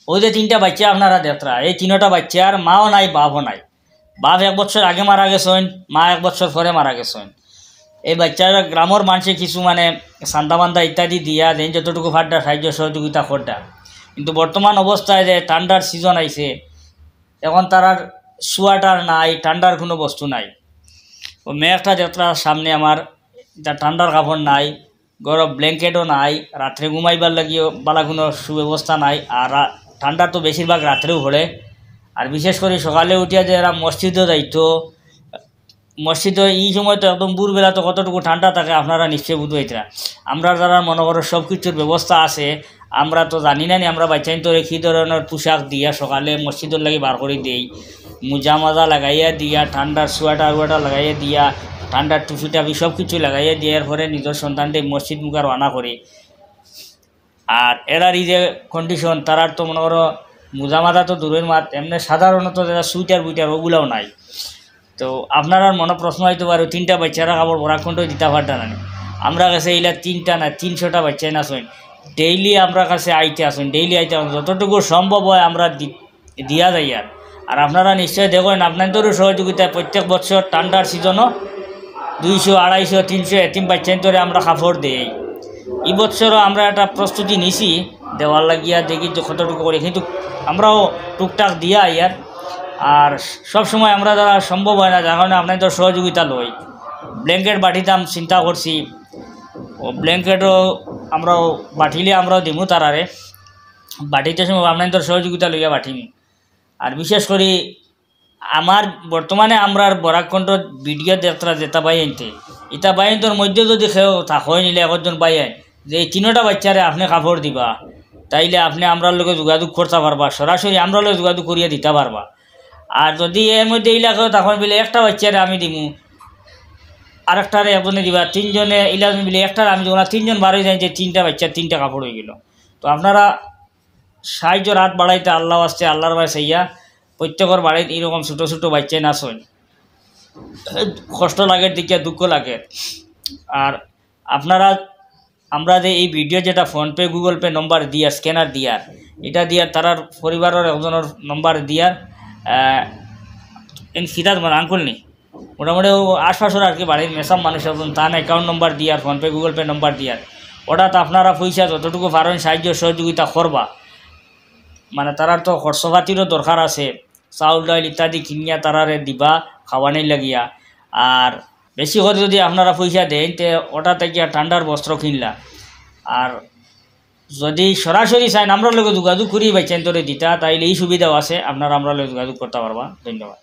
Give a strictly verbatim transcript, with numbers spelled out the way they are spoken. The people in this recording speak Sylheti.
অউ যে তিনটা বাইচ্চা আপনারা দেখরা, এই তিনোটা বাইচ্চার মাও নাই, বাপও নাই। বাপ এক বছর আগে মারা গেছইন, মা এক বছর পরে মারা গেছইন। এই বাইচ্চারা গ্রামর মানষে কিছু মানে চান্দা-মান্দা ইত্যাদি দিয়া দেইন, যতটুকু পাররা সাহায্য সহযোগিতা কররা। কিন্তু বর্তমান অবস্থায় যে ঠান্ডার season আইছে, এখন তারার sweater নাই, ঠান্ডার কুনু বস্তু নাই। অউ মেঘটা দেখরা সামনে আমার, ইতা ঠান্ডার কাপড় নাই, গরম blanket-ও নাই, রাত্রে ঘুমাইবার লাগিও বালা কুনু সুব্যবস্থা নাই। আর রা-, ঠান্ডা তো বেশিরভাগ রাত্রেউ পড়ে। আর বিশেষ করি সকালে উঠিয়া যে এরা মসজিদো যাইতো, মসজিদো ই সময় তো একদম ভোরবেলা তো কতটুকু ঠান্ডা থাকে আপনারা নিশ্চয় বুঝবাইতরা। আমরা যারা মনো করো সব কিছুর ব্যবস্থা আছে, আমরা তো জানি না নি আমরা বাইচ্চাইন্তরে কি ধরনর পোশাক দিয়া সকালে মসজিদর লাগি বার করি দেই, মোজা মাজা লাগাইয়া দিয়া, ঠান্ডার sweater-উয়েটার লাগাইয়া দিয়া, ঠান্ডার টুপি-টাপি সব কিছু লাগাইয়া দিয়া, এরপরে নিজর সন্তানরে মসজিদ মুখা রওয়ানা করি। আর এরার ই যে condition, তারার তো মনো করো মোজা মাজা তো দূরর মাত, এমনে সাধারণত যেরা sweater-বুইটার অগুলাও নাই। তো আপনারার মনো প্রশ্ন আইতো পারে, তিনটা বাইচ্চারে কাপড় বরাক কণ্ঠ দিতা পাররা না নি? আমরার কাছে ইলা তিনটা না, তিনশোটা বাইচ্চাইন আছইন, daily আমরার কাছে আইতে আছইন, daily আইতে আছইন, যতটুকু সম্ভব অয় আমরা দি-, দিয়া যাইয়ার। আর আপনারা নিশ্চয় দেখইন, আপনাইন্তরও সহযোগিতায় প্রত্যেক বছর ঠান্ডার season-ও দুইশো, আড়াইশো, তিনশো এতিম বাইচ্চাইন্তরে আমরা কাপড় দেই। ই বছরও আমরা একটা প্রস্তুতি নিছি দেওয়ার লাগিয়া, দেখি যে কতটুকু করি, কিন্তু আমরাও টুকটাক দিয়া আইয়ার। আর সব সময় আমরা দ্বারা সম্ভব অয় না, যার কারণে আপনাইন্তর সহযোগিতা লই। Blanket বাটিতাম চিন্তা করছি, অউ blanket-ও আমরাও বাটিলে আমরাও দিমু তারারে, বাটিতে সময় আপনাইন্তর সহযোগিতা লইয়া বাটিমু। আর বিশেষ করি আমার বর্তমানে আমরার বরাক কণ্ঠ video দেখরা যেতা বাইয়াইন্তে, ইতা বাইয়াইন্তর মধ্যে যদি কেউ থাকইন, ইলা একজন বাইয়াইন যে এই তিনোটা বাইচ্চারে আপনে কাপড় দিবা, তাইলে আপনে আমরার লগে যোগাযোগ করতা পারবা, সরাসরি আমরার লগে যোগাযোগ করিয়া দিতা পারবা। আর যদি এর মধ্যে ইলা কেউ থাকইন বিলে একটা বাইচ্চারে আমি দিমু, আরেকটারে একজনে দিবা, তিনজনে ইলা বিলে একটারে আমি দিমু না, তিনজন বার অইযাইন যে তিনটা বাইচ্চার তিনটা কাপড় অইগেলো। তো আপনারা সাহায্যর হাত বাড়াইতা আল্লাহ আস্তে, আল্লাহর বায় চাইয়া। প্রত্যেকর বাড়িত ইরকম ছোট ছোট বাইচ্চাইন আছইন, কষ্ট লাগের দেখিয়া দুঃখ লাগের। আর আপনারা, আমরা যে এই video যেটা PhonePe, Google Pay number দিয়ার, scanner দিয়ার, ইটা দিয়ার তারার পরিবারর একজনর number দিয়ার, আহ, এন সিরাজ মানে uncle নি, মোটামুটি অউ আশপাশর আর কি বাড়ির মেসাব মানুষ একজন তান account number দিয়ার, PhonePe, Google Pay number দিয়ার, অটাত আপনারা পয়সা যতটুকু পারইন সাহায্য সহযোগিতা করবা। মানে তারার তো খরচপাতিরও দরকার আছে, চাউল ডাইল ইত্যাদি কিনিয়া তারারে দিবা খাওয়ানির লাগিয়া। আর বেশি করি যদি আপনারা পয়সা দেইন, তে অটা থাকিয়া ঠান্ডার বস্ত্র কিনলা। আর যদি সরাসরি চাইন, আমরার লগে যোগাযোগ করি বাইচ্চাইন্তরে দিতা, তাইলে ই সুবিধাও আছে, আপনারা আমরার লগে যোগাযোগ করতা পারবা। ধন্যবাদ।